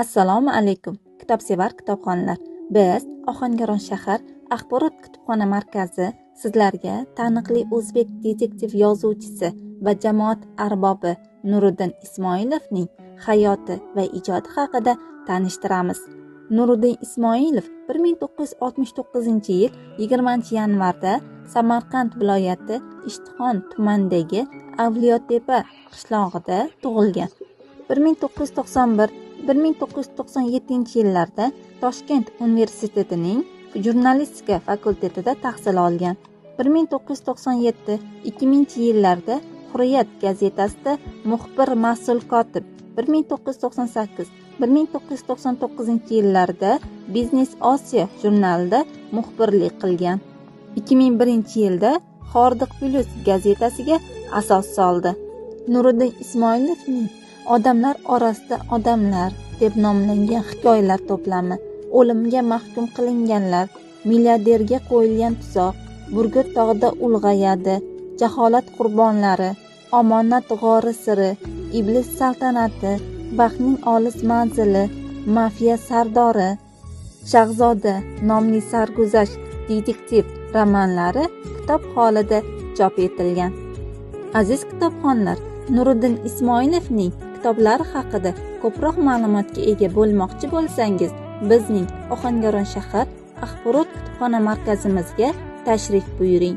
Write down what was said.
Assalomu alaykum, kitobsevar kitobxonlar. Biz Ohangaron shahar axborot kutubxona markazi sizlarga taniqli o'zbek detektiv yozuvchisi va jamoat arbobi Nuriddin Ismoilovning hayoti va ijodi haqida tanishtiramiz. Nuriddin Ismoilov 1969-yil 20-yanvarda Samarqand viloyati Ishtixon tumanidagi Avliyotepa qishlog'ida tug'ilgan. 1991-1997 yillarda Toshkent universitetining jurnalistika fakultetida tahsil olgan. 1997-2000 yillarda Hurriyat gazetasida muxbir mas'ul kotib, 1998-1999 yillarda Biznes Osiyo jurnalida muxbirlik qilgan. 2001-yilda Hordiq Plus gazetasiga asos soldi. Nuriddin Ismoilovning Odamlar orasida odamlar deb nomlangan hikoyalar to'plami, O'limga mahkum qilinganlar, Milliarderga qo'yilgan tuzoq, Burgut tog'ida ulg'ayadi, Jaholat qurbonlari, Omonat g'ori siri, Iblis saltanati, Baxtning olis manzili, Mafiya sardori, Shahzoda nomli sarguzasht detektiv romanlari kitob holida chop etilgan. Aziz kitobxonlar, Nuriddin Ismoilovning kitoblari haqida ko'proq ma'lumotga ega bo'lmoqchi bo'lsangiz, bizning Ohangaron shahar axborot kutubxona markazimizga tashrif buyuring.